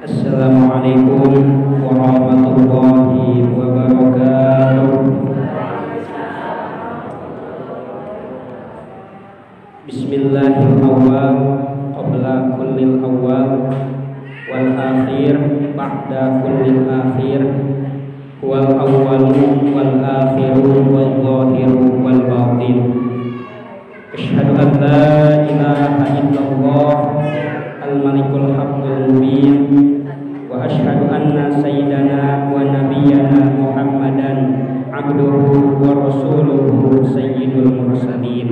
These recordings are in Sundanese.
Assalamualaikum warahmatullahi wabarakatuh. Bismillahirrahmanirrahim. Qabla kullil awal wal akhir ba'da kullil akhir wal awwalu wal akhiru wal zahiru wal batin. Asyhadu an la ilaha illallah al malikul haqqul mubin wa asyhadu anna sayyidana wa nabiyyana Muhammadan abduhu wa rasuluhu sayyidul mursalin.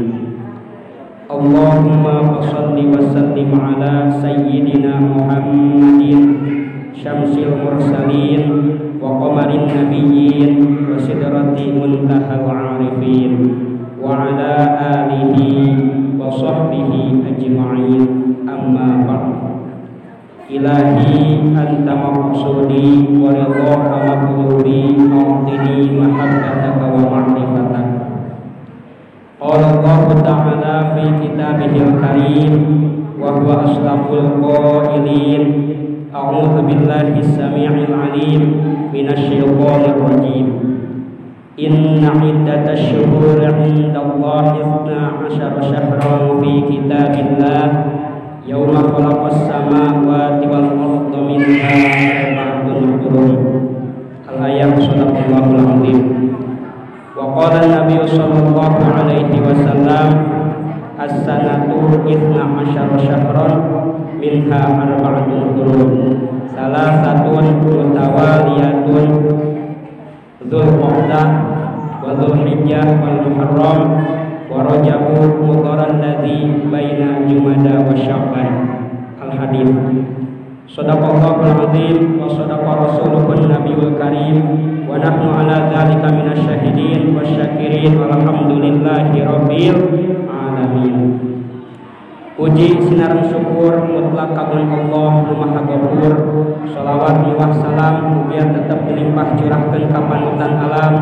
Allahumma shalli wa sallim ala sayyidina Muhammadin syamsil mursalin wa qamarin nabiyyin wa sidrati muntahal arifin wa ala alihi wa sahbihi ajma'in. Amma ba'd. Ilahi anta maqsudi wa ridhaka maqludi a'tini mahabbataka wa ma'rifatak. Qala Allah ta'ala fi kitabihil karim wa huwa asdaqul qailin. A'udzu billahi as-sami'il 'alim minasy syaithanir rajim. Inna iddatash shuhuri 'indallahi 12 syahran fi kitabillah yauma khalaqas samawati wal arda minha arba'atun hurum. Al-ayat shadaqallahul 'azim. Wa qala an-nabiy sallallahu alaihi wasallam as-sanatu 12 syahran minha arba'atun hurum salasatun mutawaliyatun Dzulqa'dah wa Dzulhijjah wal Muharram wa Rajabu mudharan ladzi baina Jumada wa Sya'ban. Al-hadits. Shadaqallahul azim wa shadaqa rasuluhun nabiyul karim wa nahnu ala dzalika minasyahidin wasyakirin walhamdulillahi rabbil alamin. Puji sinareng syukur mutlak kagun Allah nu Maha Ghafur. Shalawat miwah salam mugia tetep dilimpah curahkeun ka panutan alam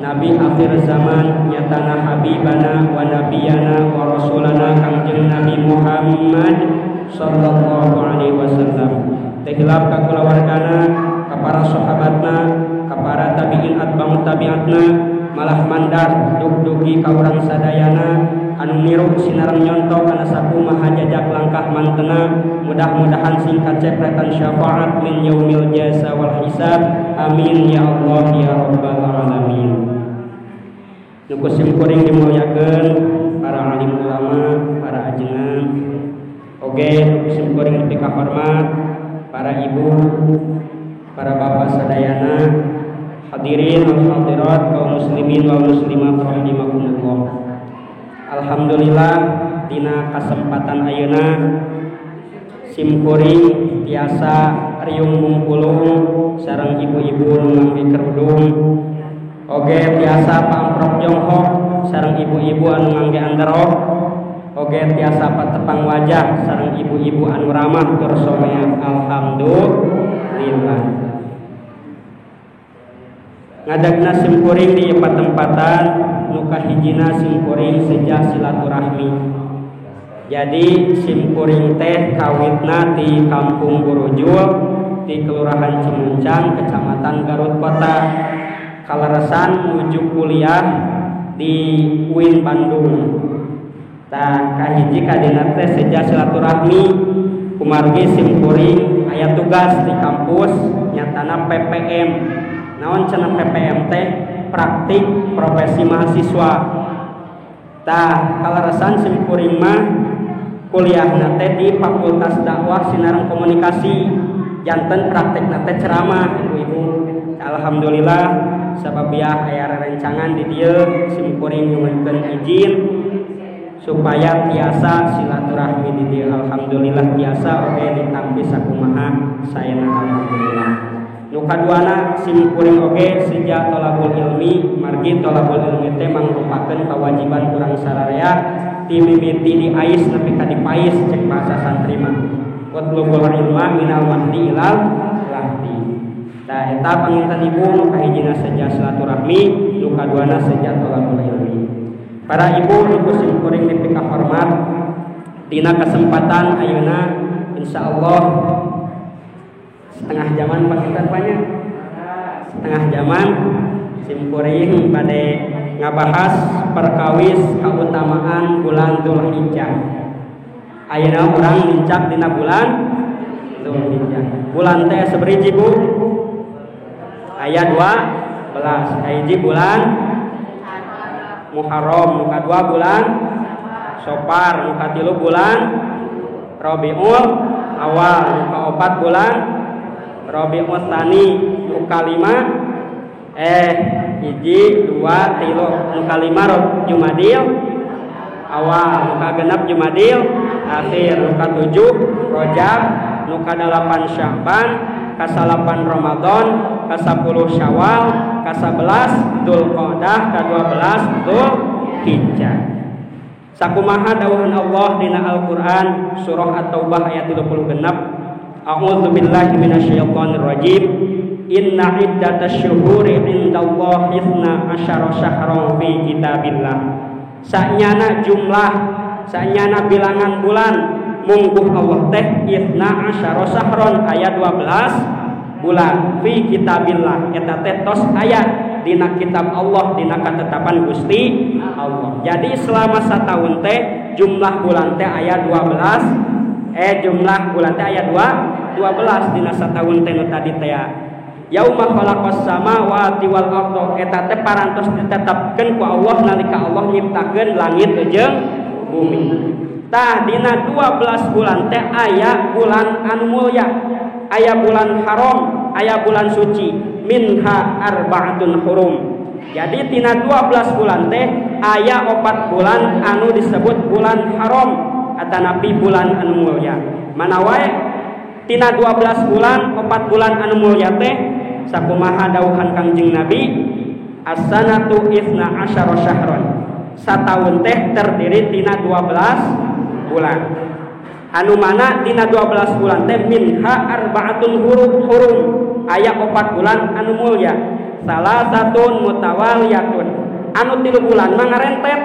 Nabi akhir zaman nyatana habibana wa nabiyana wa rasulana Kangjeng Nabi Muhammad sallallahu alaihi wasallam. Teh hilap ka kulawargana, ka para sahabatna, ka para tabi'in atba'ut tabi'atna, malah mandar dugdugi ka urang sadayana anu niru sinareng nyonto kana sakumaha jajak langkah mantena. Mudah-mudahan singkat cepretan syafaat min yaumil jasa wal hisab. Amin ya Allah ya rabbal alamin. Nu ku simkuring dimuliakeun para alim ulama, para ajengan, oge nu ku simkuring dipikahormat para ibu, para bapak sadayana, hadirin wal hadirat kaum muslimin wal muslimat rahimakumullah. Alhamdulillah dina kasempatan ayeuna simkuring tiasa riung mungkulung sareng ibu-ibu nu ngangge kerudung, oge tiasa pamprok jonghok sareng ibu-ibu anu ngangge anderok, oge tiasa patepang wajah sareng ibu-ibu anu ramah tur somea. Alhamdulillah. Ngadegna simkuring di patempatan nu kahijina simkuring sejak silaturahmi. Jadi simkuring teh kawitna di Kampung Burujul di Kelurahan Cimuncang, Kecamatan Garut Kota. Kaleresan nuju kuliah di UIN Bandung. Tah kahiji kadina teh sejak silaturahmi kumargi simkuring aya tugas di kampus nyatana PPM. Naon cenah PPM teh? Praktik profesi mahasiswa. Tah kaleresan simkuring mah kuliahna teh di Fakultas Dakwah Sinareng Komunikasi, janten praktekna teh ceramah ibu-ibu. Alhamdulillah sababiah aya rerencangan di dieu simkuring nyuhunkeun izin supaya tiasa silaturahmi di dieu. Alhamdulillah tiasa oge ditampi sakumaha saena alhamdulillah. Nu kaduana simkuring oge sejak tolabul ilmi, margi tolabul ilmi teh mangrupakeun kewajiban urang sararea ti mimiti di ais nepi ka dipais cek bahasa santri mah. Watlubul ilma minal mahdi ilal lahdi. Tah eta panginten ibu nu kahijina seja silaturahmi, nu kaduana seja tolabul ilmi. Para ibu nu ku simkuring dipikahormat, dina kesempatan ayeuna insyaallah Setengah jaman pakitan banyak. Setengah jaman simkuring bade ngabahas perkawis kautamaan bulan Dzulhijjah. Ayeuna urang nincak dina bulan Dzulhijjah. Bulan teh saberiji Bu? Aya 12. Hiji bulan Muharram, nu kadua bulan Sopar, nu katilu bulan Rabiul Awal, nu kaopat bulan Rabiul Tsani, nu kalima hiji dua tilu, nu kalima Jumadil Awal, nu kagenep Jumadil Akhir, nu katujuh Rajab, nu kadalapan Sya'ban, kasalapan Ramadan, ka-10 Syawal, ka-11 Dzulqa'dah, ka-12 Dzulhijjah. Sakumaha dawuhan Allah dina Al-Qur'an surah At-Taubah ayat 36. A'udzubillahi minasyaitonir rajim. Inna iddatasy syuhuri indallahi itsna asyara syahran fi kitabillah. Sanyana jumlah, sanyana bilangan bulan mungguh Allah teh itsna asyara syahran aya 12 bulan fi kitabillah. Eta teh tos aya dina kitab Allah, dina ketetapan Gusti Allah. Jadi selama satahun teh jumlah bulan teh aya 12, jumlah bulan teh aya 12 dina satahun teh nu tadi teh. Yauma khalaqas samawati wal arda, eta teh parantos ditetapkeun ku Allah nalika Allah nyiptakeun langit jeung bumi. Tah dina 12 bulan teh aya bulan anu mulya, aya bulan haram, aya bulan suci, minha arba'atun hurum. Jadi tina 12 bulan teh aya 4 bulan anu disebut bulan haram atanapi bulan anu mulya. Mana wae tina 12 bulan 4 bulan anu mulya teh sakumaha dawuhan Kangjeng Nabi, as-sanatu itsna asyara syahran. Sataun teh terdiri tina 12 bulan. Anu mana dina 12 bulan teh minha arba'atun hurum, aya 4 bulan anu mulya. Salah satun mutawaliyatun, anu 3 bulan mah ngarentet.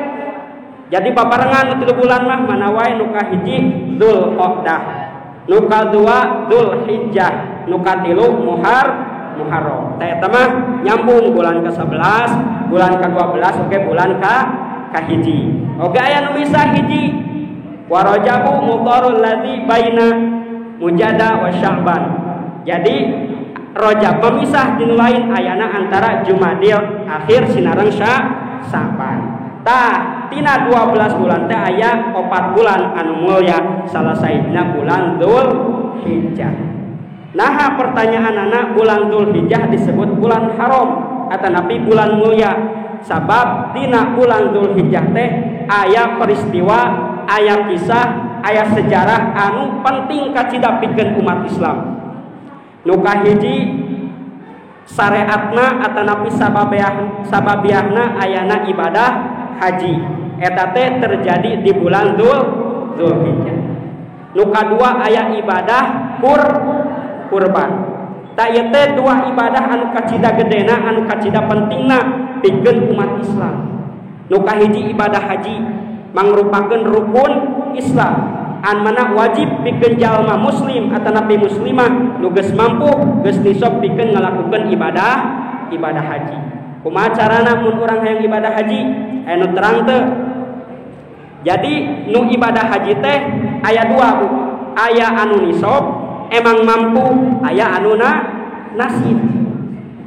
Jadi babarengan nu 3 bulan mah mana wae nu kahiji Dzulqa'dah, nu kadua Dzulhijjah, nu katilu Muharram. Teh eta mah nyambung bulan ke-11, bulan ke-12, oke bulan ka-hiji. Oke aya nu misah hiji. Wa Rajabu mutarul ladzi baina Mujada wa Sya'ban. Jadi Rajab memisah dinu lain ayana antara Jumadil Akhir sinareng Sya'ban. Tah tina 12 bulan teh aya 4 bulan anu mulya, salah sahijina bulan Dzulhijjah. Nah pertanyaanana, bulan Dzulhijjah disebut bulan haram atanapi bulan mulya? Sabab dina bulan Dzulhijjah teh aya peristiwa, aya kisah, aya sejarah anu penting kacida pikeun umat Islam. Nu kahiji syariatna atanapi sababiahna ayana ibadah haji. Eta teh terjadi di bulan Dzulhijjah. Nu kadua aya ibadah kurban. Ta ieu teh dua ibadah anu kacida gedena, anu kacida pentingna pikeun umat Islam. Nu kahiji ibadah haji mangrupakeun rukun Islam an mana wajib pikeun jalma muslim atanapi muslimah nu geus mampu geus nisab pikeun ngalakukeun ibadah haji. Kumaha carana mun urang hayang ibadah haji? Aya nu terang teu? Jadi nu ibadah haji teh aya dua Bu. Aya anu nisab emang mampu, aya anu nasib.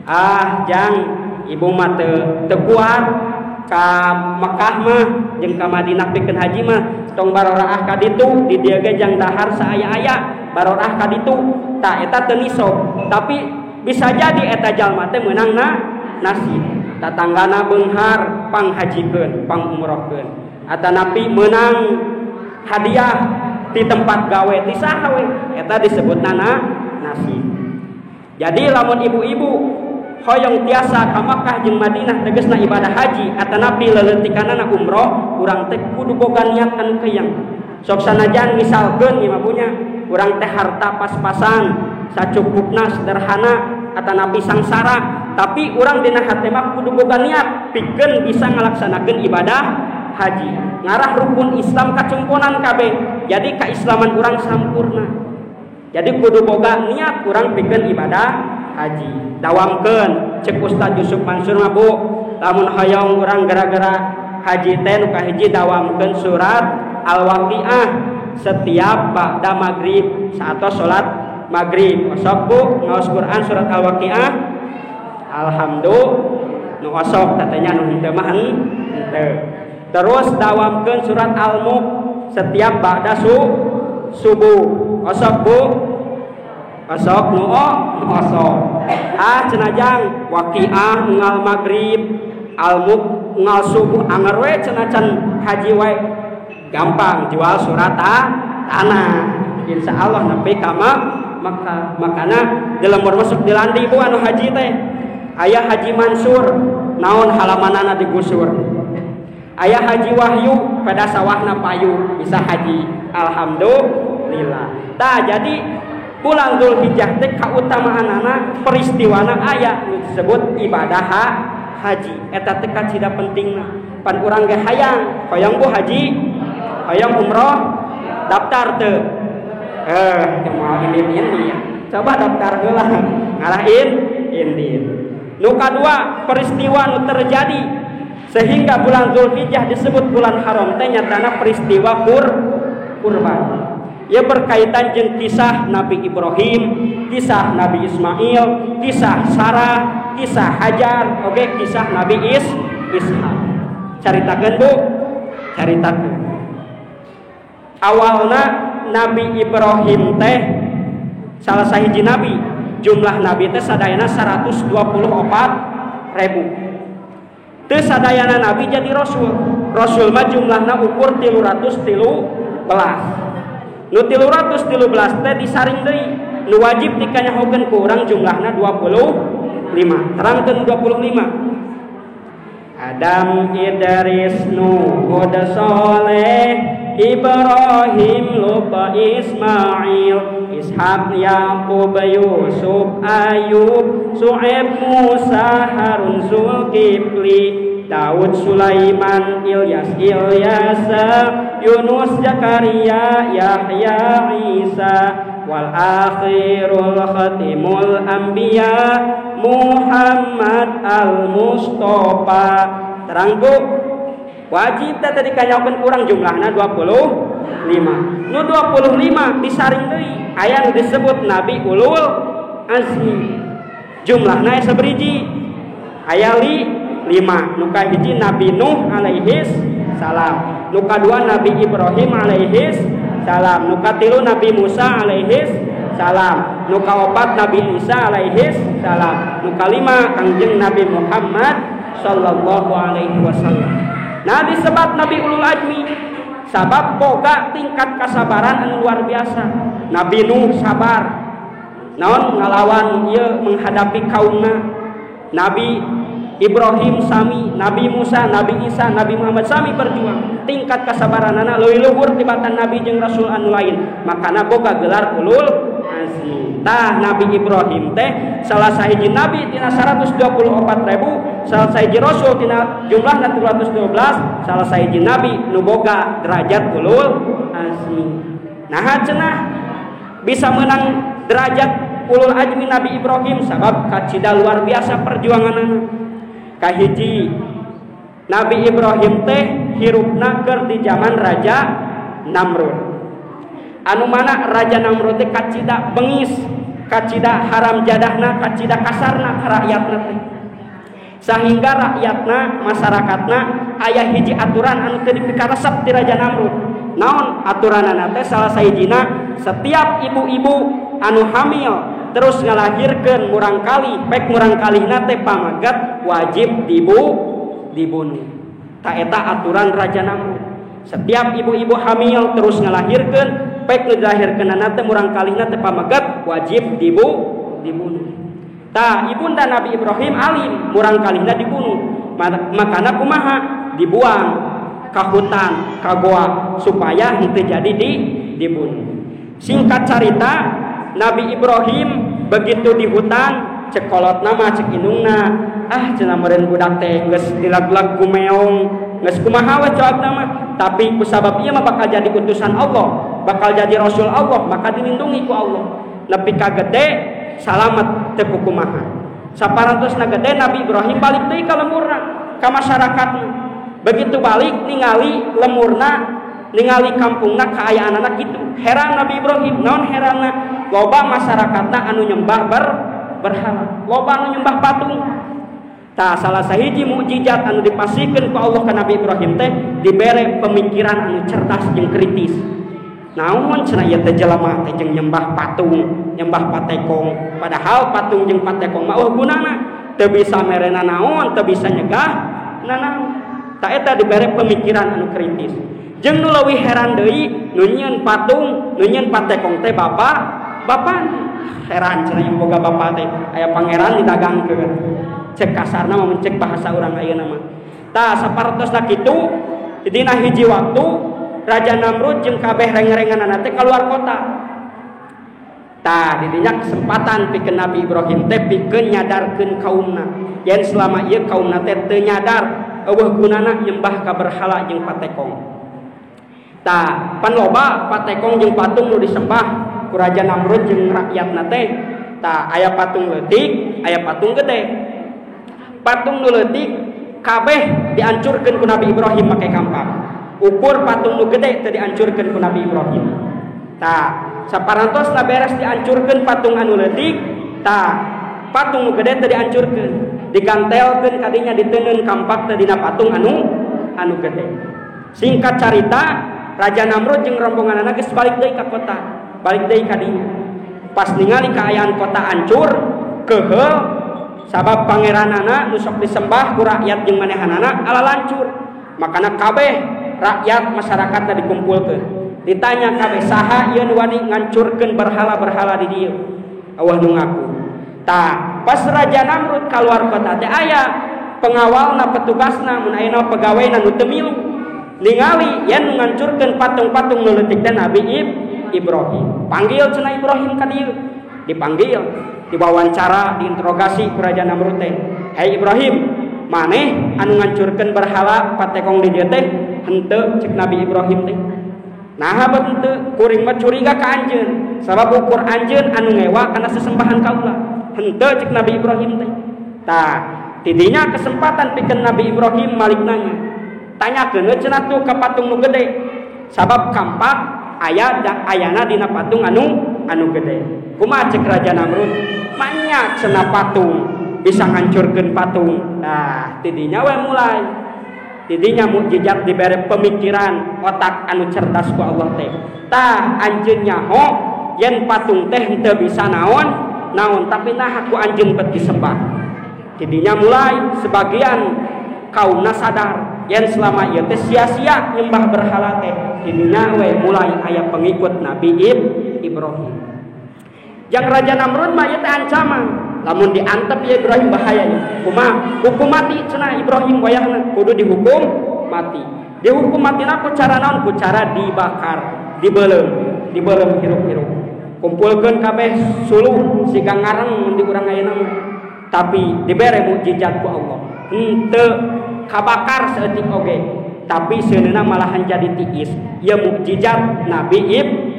Ah jang ibu mah teu kuat ka Mekah mah jeung ka Madinah pikeun haji mah tong baroraah ka ditu, di dieu ge jang dahar saaya-aya baroraah ka ditu. Tah eta teu nisab, tapi bisa jadi eta jalma teh meunang nasib. Tatanggana beunghar panghajikeun, pangumrohkeun. Atanapi meunang hadiah di tempat gawe ti saha we, eta disebutna nasib. Jadi lamun ibu-ibu hoyong tiasa ka Makkah jeung Madinah tegasna ibadah haji atanapi leuletikanana umroh, urang teh kudu boga niat anu keyang. Sok sanajan misalkeun ieu mah punya urang teh harta pas-pasan, sacukupna sederhana atanapi sangsara, tapi urang dina hate mah kudu boga niat pikeun bisa ngalaksanakeun ibadah haji. Ngarah rukun Islam kacumponan kabeh. Jadi keislaman urang sampurna. Jadi kudu boga niat kurang pikeun ibadah haji. Dawamkeun cek Ustaz Yusuf Mansur mah Bu, lamun hoyong urang gara-gara haji teh nu kahiji dawamkeun surat Al-Waqiah setiap ba'da maghrib atau salat maghrib. Osok Bu ngaos Quran surat Al-Waqiah. Alhamdulillah nu osok tatanya nu henteu mah henteu. Terus dawamkeun surat Al-Mulk setiap ba'da subuh. Osok Bu osok nu osok. Ah cenah jang Waqiah ngal maghrib, Al-Mulk ngal subuh anger we cenah can haji we. Gampang jual surat tanah. Insyaallah nepi ka Makkah. Makana di lembur masuk di landi Bu anu haji teh. Aya Haji Mansur naon halamanana digusur. Aya Haji Wahyu pada sawahna payu bisa haji. Alhamdulillah. Tah jadi bulan Dzulhijjah teh kautamaanana peristiwana aya nu disebut ibadah haji. Eta teh kacida pentingna. Pan urang ge hayang, hoyong Bu haji, hoyong umroh, daftar teu. Mau ini ya. Coba daftar heula ngalahin indin. Nu kadua peristiwa nu terjadi sehingga bulan Dzulhijjah disebut bulan haram teh nyatana peristiwa kurban. Ia berkaitan jeung kisah Nabi Ibrahim, kisah Nabi Ismail, kisah Sarah, kisah Hajar, oge kisah Nabi Ishak. Caritakeun Bu, caritakeun. Awalna Nabi Ibrahim teh salah sahiji nabi, jumlah nabi teh sadayana 124.000. Teu sadayana nabi jadi rasul. Rasul mah jumlahna ukur 313. Nu 313 teh disaring deui. Nu wajib dikanyahokeun ku urang jumlahna 25. Terangkeun 25. Adam, Idris, Nuh, Hud, Saleh, Ibrahim, Lut, Ismail, Ishak, Yaqub, Yusuf, Ayub, Su'aib, Musa, Harun, Zulkifli, Daud, Sulaiman, Ilyas, Ilyasa, Yunus, Zakaria, Yahya, Isa, wal akhirul khatimul anbiya Muhammad al-Mustafa. Terang Bu, wajib teh tadi kanyaokeun kurang jumlahna 25. Nu 25 disaring deui aya nu disebut Nabi Ulul Azmi. Jumlahna sabriji aya 5. Nu kahiji Nabi Nuh alaihis salam, nu kadua Nabi Ibrahim alaihis salam, nu katilu Nabi Musa alaihis salam, nu kaopat Nabi Isa alaihis salam, nu kalima Kangjeng Nabi Muhammad sallallahu alaihi wasallam. Nah disebat Nabi Ulul Azmi sabab boga tingkat kasabaran anu luar biasa. Nabi Nuh sabar naon ngalawan ieu menghadapi kaumna. Nabi Ibrahim sami, Nabi Musa, Nabi Isa, Nabi Muhammad sami berjuang. Tingkat kasabaranana leuwih luhur tibatan nabi jeung rasul anu lain. Makana boga gelar Ulul Azmi. Tah Nabi Ibrahim teh salah sahiji nabi tina 124.000, salah sahiji rasul tina jumlahna 312, salah sahiji nabi nu boga derajat Ulul Azmi. Nah cenah bisa menang derajat Ulul Azmi Nabi Ibrahim sabab kacida luar biasa perjuanganana. Kahiji Nabi Ibrahim teh hirupna keur di zaman Raja Namrud. Anu mana Raja Namrud teh kacida bengis, kacida haram jadahna, kacida kasarna ka rakyatna teh. Sehingga rakyatna, masyarakatna aya hiji aturan anu teu dipikaresep ti Raja Namrud. Naon aturanana teh salah sahijina setiap ibu-ibu anu hamil terus ngalahirkeun murangkalih, pek murangkalihna teh pamagat wajib dibunuh. Ta eta aturan Raja Namrud. Setiap ibu-ibu hamil terus ngalahirkeun, pek nu dilahirkeunana teh murangkalihna teh pamagat wajib dibunuh. Ta ibunda Nabi Ibrahim alim, murangkalihna dibunuh. Makana kumaha? Dibuang ka hutan, ka goa supaya henteu jadi dibunuh. Singkat carita, Nabi Ibrahim begitu di hutan, cek kolotna mah cek indungna, ah cenah meureun budak teh geus dilag-lag ku meong, geus kumaha we coatna mah, tapi kusabab ieu mah bakal jadi utusan Allah, bakal jadi rasul Allah, maka dilindungi ku Allah. Nepi ka gede salamet teu kukumaha. Saparantosna gede Nabi Ibrahim balik deui ka lemurna, ka masyarakatna. Begitu balik ningali lemurna, ningali kampungna kaayaanana kitu. Heran Nabi Ibrahim, naon heranna? Loba masyarakatna anu nyembah berhala, loba anu nyembah patung. Tah salah sahiji mukjizat anu dipasihkeun ku Allah ka Nabi Ibrahim teh dibere pemikiran anu cerdas jeung kritis. Naon cenah ieu teh jelema teh jeung nyembah patung, nyembah patekong. Padahal patung jeung patekong mah eueuh gunana, teu bisa merena naon, teu bisa nyegah nanaon. Tah eta dibere pemikiran anu kritis. Jeung nu leuwih heran deui nu nyieun patung, nu nyieun patekong teh bapa heran cenah yang boga bapa teh aya pangeran didagangkeun. Cek kasarna mah mencek bahasa urang ayeuna mah. Tah sapartosna kitu dina hiji waktu Raja Namrud jeung kabeh reng-renganana teh keluar kota. Tah didinya kesempatan pikeun Nabi Ibrahim teh pikeun nyadarkeun kaumna. Yen selama ieu kaumna teh teu nyadar eueuh gunana nyembah ka berhala jeung patekong. Tah pan loba patekong jeung patung nu disembah ku Raja Namrud jeung rakyatna teh. Tah aya patung leutik, aya patung gede. Patung nu leutik kabeh diancurkeun ku Nabi Ibrahim make kampak. Ukur patung nu gede teu diancurkeun ku Nabi Ibrahim. Tah saparantosna beres diancurkeun patung anu leutik, tah patung nu gede teu diancurkeun, digantelkeun kadinya diteungeun kampak teh dina patung anu gede. Singkat carita, Raja Namrud jeung rombonganana geus balik deui ka kota, balik deui ka dinya. Pas ningali kaayaan kota hancur, keuheul sabab pangeranana nu sok disembah ku rakyat jeung manehanana ala lancur. Makana kabeh rakyat masyarakatna dikumpulkeun. Ditanya kabeh saha ieu nu wani ngancurkeun berhala-berhala di dieu. Eueuh nu ngaku. Tah, pas Raja Namrud kaluar kota teh aya pengawalna, petugasna, mun ayeuna pegawena nu teu milu. Ningali yen nu ngancurkeun patung-patung nu leutik teh Nabi Ibrahim. Panggil cenah Ibrahim ka dieu. Dipanggil, diwawancara, diinterogasi ku Raja Namrud teh. "Hei Ibrahim, maneh anu ngancurkeun berhala patekong di dieu teh?" Henteu cek Nabi Ibrahim teh. Naha bet henteu, kuring mah curiga ka anjeun, sabab ukur anjeun anu ngewa kana sesembahan kaula. Henteu cek Nabi Ibrahim teh. Tah, tidinya kesempatan pikeun Nabi Ibrahim malik nanya. Tanyakeun cenah tuh ka patung nu gede. Sabab kampak aya ayana dina patung anu gede. Kumaha cek Raja Namrud? Manya cenah patung bisa ngancurkeun patung. Nah, tidinya we mulai. Tidinya mukjizat dibere pemikiran otak anu cerdas ku Allah teh. Tah anjeun nyaho yen patung teh henteu bisa naon naon, tapi nah ku anjeun bet disembah. Tidinya mulai sebagian kaumna sadar yen selama ieu teh sia-sia nyembah berhala teh. Tidinya we mulai aya pengikut Nabi Ibrahim. Yang Raja Namrud mah ieu teh ancaman. Lamun diantep ya Ibrahim bahaya ya. Kumaha? Hukum mati cenah Ibrahim wayahna kudu dihukum mati. Dihukum matina ku cara naon? Ku cara dibakar, dibeuleum, dibeuleum hirup-hirup. Kumpulkeun kabeh suluh siga ngareng mun di urang ayeuna mah. Tapi dibere mukjizat ku Allah. Henteu kabakar saeutik oge, tapi seuneuna malahan jadi tiis. Ieu mukjizat Nabi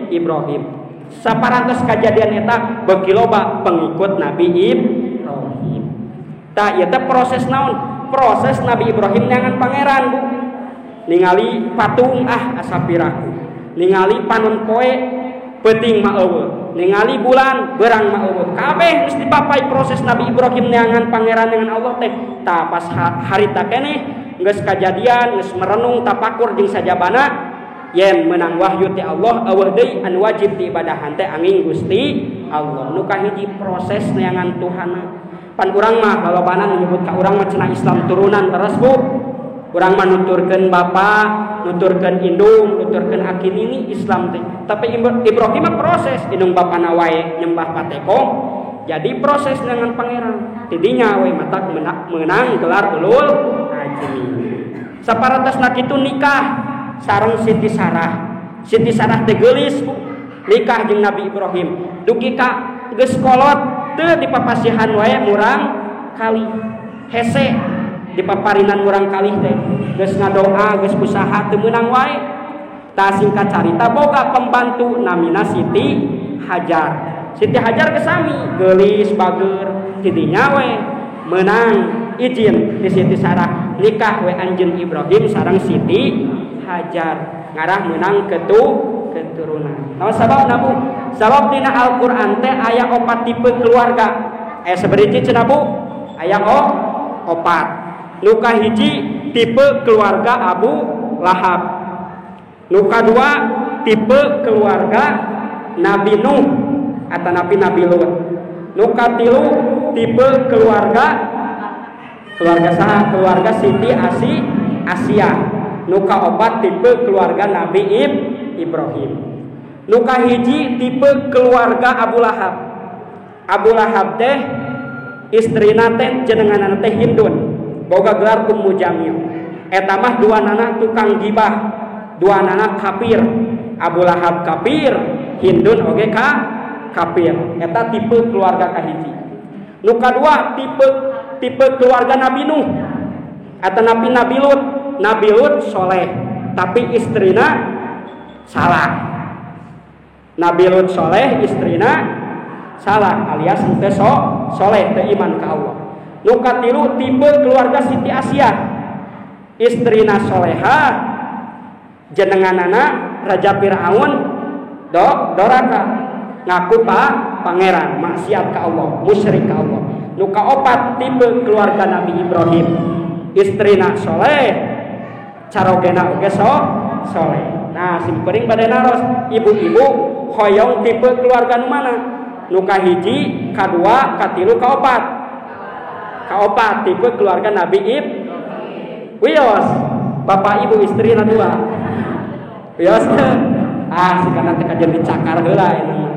Ibrahim. Saparantos kajadian eta beuki loba pengikut Nabi Ibrahim. Tah ieu teh proses naon? Proses Nabi Ibrahim neangan pangeran, Bu. Ningali patung ah asa piraku. Ningali panon poe peuting mah eueuh. Ningali bulan berang mah eueuh. Kabeh geus dipapai proses Nabi Ibrahim neangan pangeran dengan Allah teh. Tah pas harita keneh geus kajadian, geus merenung tapakur jeung sajabana yen menang wahyu ti Allah eueuh deui anu wajib diibadahan teh angin Gusti Allah. Nu kahiji proses neangan Tuhanna. Pan urang mah lalobana nyebut ka urang mah cenah Islam turunan terus, Bu. Urang mah nuturkeun bapa, nuturkeun indung, nuturkeun aki nini Islam teh. Tapi Ibrahim mah proses indung bapana wae nyembah patekong. Jadi proses neangan pangeran. Tidinya we matak menang gelar ulul azmi. Saparantosna kitu nikah sareng Siti Sarah. Siti Sarah teh geulis, Bu. Nikah jeung Nabi Ibrahim. Dugi ka geus kolot teu dipapasihan wae murang kali. Hese dipaparinan murang kali teh. Geus ngadoa, geus usaha teu meunang wae. Tah singkat carita boga pembantu namina Siti Hajar. Siti Hajar kesami geulis bager tidinya we menang izin di Siti Sarah nikah we anjeun Ibrahim sareng Siti Hajar ngarah menang keturunan. Naon sababna Bu? Sabab dina Al-Qur'an teh aya opat tipe keluarga. Aya sabaraha cenah Bu? Aya opat. Nu kahiji tipe keluarga Abu Lahab. Nu kadua tipe keluarga Nabi Nuh atau Nabi Lut. Nu katilu tipe keluarga saha? Keluarga Siti Asia. Nu kaopat tipe keluarga Nabi Ibrahim. Nu kahiji tipe keluarga Abu Lahab. Abu Lahab teh istrina teh jenenganana teh Hindun, boga gelar Ummu Jamil. Eta mah dua nana tukang gibah, dua nana kafir. Abu Lahab kafir, Hindun oge kafir. Eta tipe keluarga kahiji. Nu kadua tipe keluarga Nabi Nuh atau Nabi Lut. Nabi Lut soleh tapi istrina salah. Nabi Lut soleh istrina salah alias henteu soleh teu iman ka Allah. Nu katilu tipe keluarga Siti Asia, istrina soleha jenenganana Raja Fir'aun doraka ngaku pangeran maksiat ka Allah, musyrik ka Allah. Nu kaopat tipe keluarga Nabi Ibrahim, istrina soleh carogena oge soleh. Nah simkuring bade naros ibu-ibu hoyong tipe keluarga nu mana? Nu kahiji, kadua, katilu, kaopat. Kaopat tipe keluarga Nabi Wios, bapak ibu istrina dua. Wios teh ah sigana teh kajeun dicakar heula eta mah.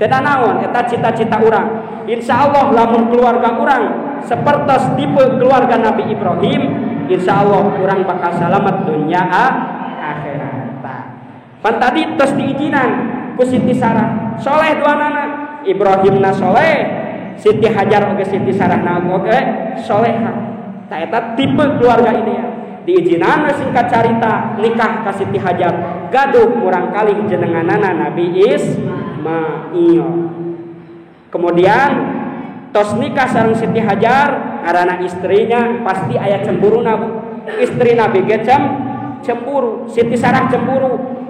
Teu naon eta cita-cita urang. Insyaallah lamun keluarga urang sapertos tipe keluarga Nabi Ibrahim, insyaallah urang bakal salamet dunya akhirat. Pan tadi tos diizinan ku Siti Sarah. Soleh duanana, Ibrahimna soleh, Siti Hajar oge Siti Sarahna oge soleha. Tah eta tipe keluarga ini ya. Diizinan singkat carita nikah ka Siti Hajar, gaduh murangkalih jenenganana Nabi Ismail. Kemudian tos nikah sareng Siti Hajar, karena istrinya pasti aya cemburu na Bu. Istri Nabi ge cemburu, Siti Sarah cemburu.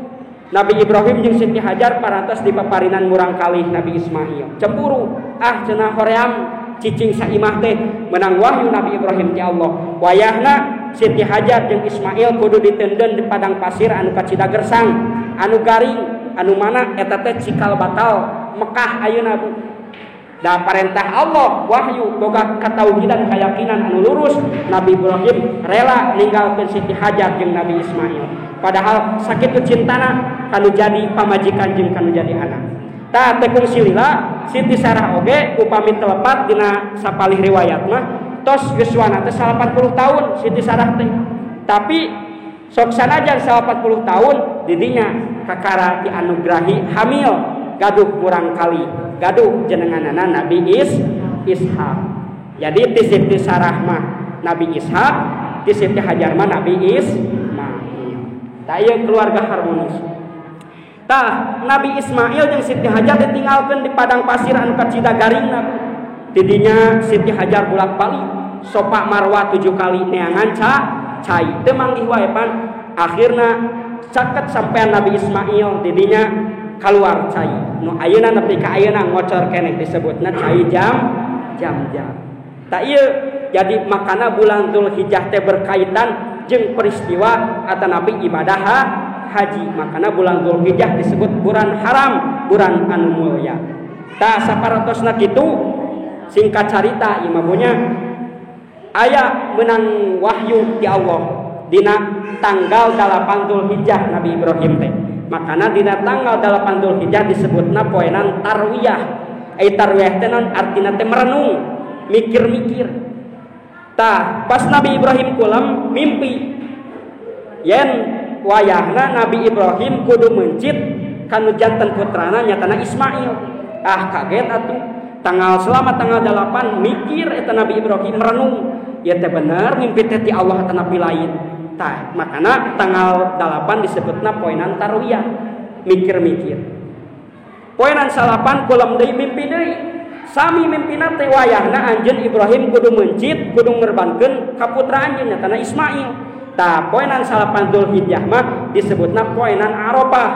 Nabi Ibrahim jeung Siti Hajar parantos dipaparinan murangkalih Nabi Ismail. Cemburu, ah cenah hoream cicing saimah teh menang wahyu Nabi Ibrahim ti Allah. Wayahna Siti Hajar jeung Ismail kudu ditenden di padang pasir anu kacida gersang, anu garing, anu mana eta teh cikal batal Mekah ayeuna Bu. Da parentah Allah wahyu boga katauhidan keyakinan anu lurus, Nabi Ibrahim rela ninggalkeun Siti Hajar jeung Nabi Ismail. Padahal sakitu cintana kanu jadi pamajikan jeung kanu jadi anak. Tah teh kungsi lila Siti Sarah oge upami telepat dina sapalih riwayat mah tos yuswana teh 80 tahun Siti Sarah teh. Tapi sok sanajan 80 tahun didinya kakara dianugrahi hamil gaduh murangkali, gaduh jenenganana Nabi Ishak. Jadi ti Siti Sarah mah Nabi Ishak, ti Siti Hajar mah Nabi Ismail. Tah ieu keluarga harmonis. Tah Nabi Ismail jeung Siti Hajar ditinggalkeun di padang pasir anu kacida garingna. Tidinya Siti Hajar bolak-balik sopa Marwah 7 kali neangan cai teu manggih wae pan. Akhirna caket sampean Nabi Ismail didinya keluar cai. Nu ayeuna nepi ka ayeuna ngocor keneh disebutna cai jam. Tah ieu jadi makana bulan Dzulhijjah teh berkaitan jeung peristiwa atanapi ibadah haji. Makana bulan Dzulhijjah disebut bulan haram, bulan anu mulia. Tah saparatosna kitu singkat carita ieu mah nya aya menang wahyu ti Allah dina tanggal 8 Dzulhijjah Nabi Ibrahim teh. Makana dina tanggal 8 Dzulhijjah disebutna poenan tarwiyah. Ai tarwiyah teh naon artina teh merenung, mikir-mikir. Tah pas Nabi Ibrahim kulem mimpi yen wayahna Nabi Ibrahim kudu mencit kanu janten putrana nyatana Ismail. Ah kaget atuh. Tanggal selama tanggal 8 mikir eta Nabi Ibrahim merenung, ya teh bener mimpi teh ti Allah atanapi lain. Tah, makana tanggal 8 disebutna poenan tarwiyah, mikir-mikir. Poenan 9 kulem deui mimpi deui. Sami mimpina teh wayahna anjeun Ibrahim kudu meuncit, kudu ngorbankeun ka putra anjeun nyatana Ismail. Tah, poenan 9 Dzulhijjah mah disebutna poenan Arafah.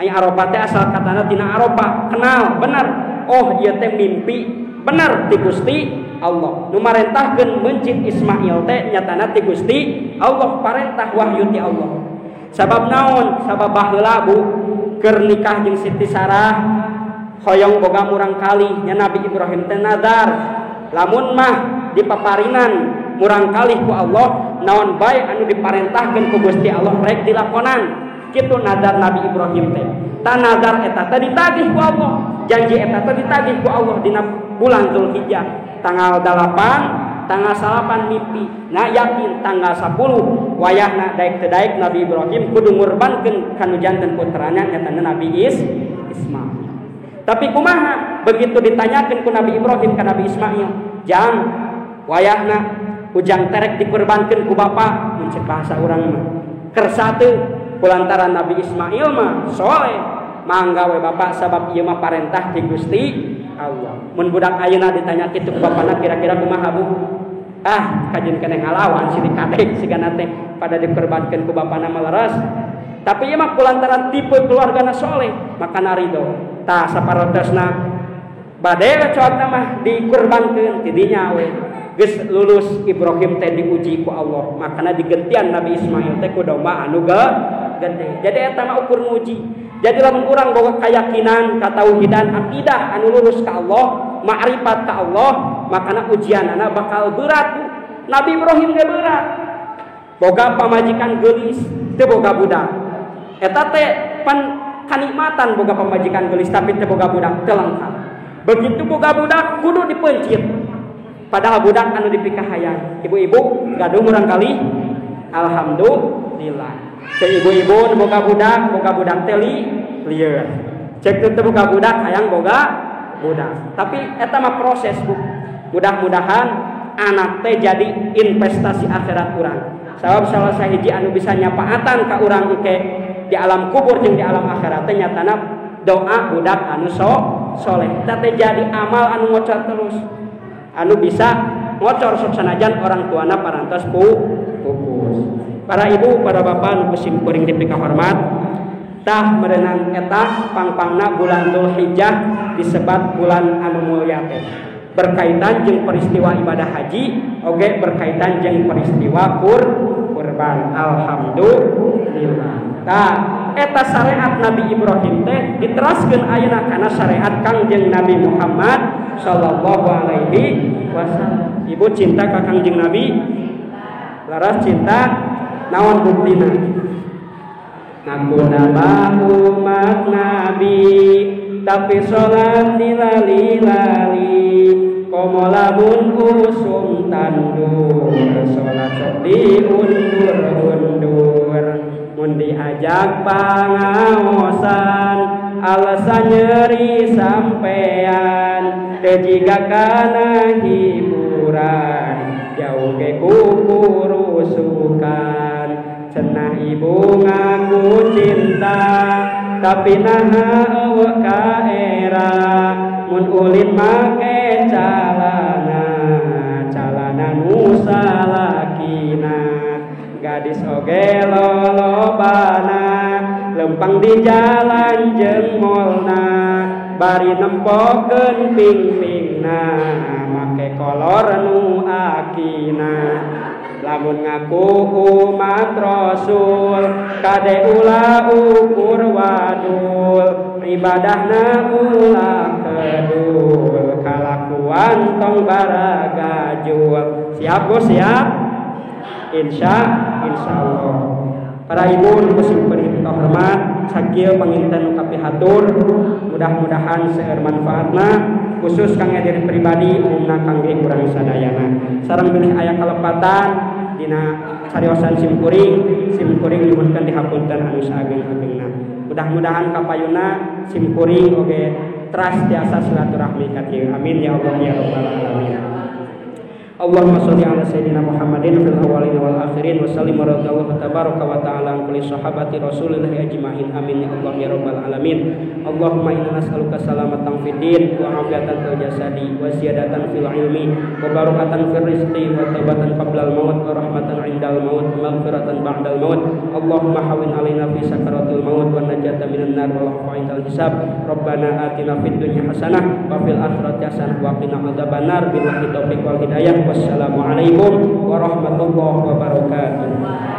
Aya Arafah teh asal katana tina Arafah, kenal bener. Oh, ieu teh mimpi bener ti Gusti Allah. Nu marentahkeun meuncit Ismail teh nyatana ti Gusti Allah, parentah wahyu ti Allah. Sabab naon? Sabab baheula Bu keur nikah jeung Siti Sarah hoyong boga murang kalih nya Nabi Ibrahim teh nazar lamun mah dipaparinan murang kalih ku Allah naon bae anu diparentahkeun ku Gusti Allah rek dilakonan. Kitu nazar Nabi Ibrahim teh. Ta nazar eta teh ditagih ku Allah. Janji eta teh ditagih ku Allah dina bulan Dzulhijjah tanggal 8 tanggal 9 mimpi. Nah yakin tanggal 10 wayahna daek teu daek Nabi Ibrahim kudu ngurbankeun kanu janten putrana nyatana Nabi Ismail. Tapi kumaha begitu ditanyakeun ku Nabi Ibrahim ka Nabi Ismail, jang wayahna ujang terek dikurbankeun ku bapa, mun cek bahasa urang mah. Kersa teu kulantaran Nabi Ismail mah soleh, mangga we bapa sabab ieu mah parentah ti Gusti Allah. Mun budak ayeuna ditanya kitu ku bapana kira-kira kumaha Bu? Ah, kajeun keneh ngalawan si dikadek sigana teh pada dikorbankeun ku bapana mah leres. Tapi ieu mah kulantaran tipe keluargana soleh, maka ridho. Tah saparotosna bade we coatna mah dikurbankeun ti dinya we. Geus lulus Ibrahim teh diuji ku Allah, makana digentian Nabi Ismail teh ku domba anu gede. Jadi eta mah ukur nguji. Jadi lamun urang boga keyakinan, katauhidan, akidah anu lurus ka Allah, ma'rifat ka Allah, makana ujianana bakal berat. Nabi Ibrahim ge berat. Boga pamajikan geulis, teu boga budak. Eta teh pan kanikmatan boga pamajikan geulis tapi teu boga budak, teu lengkap. Begitu boga budak kudu dipeuncit. Padahal budak anu dipikahayang. Ibu-ibu gaduh murang kali, alhamdulillah. Cek ibu-ibu boga budak teh lieur. Cek teu boga budak hayang boga budak. Tapi eta mah proses Bu. Mudah-mudahan anak teh jadi investasi akhirat urang. Sabab salah sahiji anu bisa nyapaatan ka urang engke di alam kubur jeung di alam akhirat teh nyatana doa budak anu soleh. Eta teh jadi amal anu ngocor terus. Anu bisa ngocor sok sanajan orang tuana parantos pupus. Para ibu, para bapak nu kusim kuring dipikahormat, tah merenang eta pangpangna bulan Dzulhijjah disebat bulan anu mulya teh. Berkaitan jeung peristiwa ibadah haji, oge berkaitan jeung peristiwa kurban. Alhamdulillah. Tah eta syariat Nabi Ibrahim teh diteraskeun ayeuna kana syariat Kangjeng Nabi Muhammad sallallahu alaihi wasallam. Ibu cinta ka Kangjeng Nabi? Laras cinta naon buktina? Ngaku nama umat Nabi tapi sholat dilali-lali, komo lamun usum tandur, sholat sok diundur-undur, mun diajak pangaosan alasan nyeri sampean, teu jiga kana hiburan jauh ge kukurusukan. Cenah ibu ngaku cinta tapi naha eueuh ka era, mun ulin make calana calana nu salakina, gadis oge lolobana lempang di jalan jeung molna, bari nempokeun pingpingna make kolor nu akina. Lamun ngaku umat Rasul kade ulah ukur wadul, ibadahna ulah kedul, kalakuan tong baragajul. Siap Bu, siap? Insya Allah. Para ibu nu kusim kuring hormat, sakieu panginten nu kapihatur, mudah-mudahan seueur manfaatna khusus kangge diri pribadi umumna kangge urang sadayana. Sareng bilih aya kalepatan dina cariosan simkuring, simkuring nyuhunkeun dihapunten anu saageng-agengna. Mudah-mudahan kapayuna simkuring oge teras tiasa silaturahmi ka dieu. Amin ya Allah ya rabbal alamin. Allahumma sholli ala sayyidina Muhammadin fil awwalin wal akhirin wa sallim wa radhiyallahu tabaraka wa ta'ala an kulli sahabati rasulillah ajmain. Amin ya Allah ya rabbal alamin. Allahumma inna nas'aluka salamatan fid din wa afiatan fil jasadi wa ziyadatan fil ilmi wa barakatan fir rizqi wa taubatan qablal maut wa rahmatan indal maut wa maghfiratan ba'dal maut. Allahumma hawwin alaina fi sakaratil maut wa najata minan nar wal afwa indal hisab. Rabbana atina fid dunya hasanah wa fil akhirati hasanah wa qina adzabannar. Billahi taufiq wal hidayah. Wassalamualaikum warahmatullahi wabarakatuh.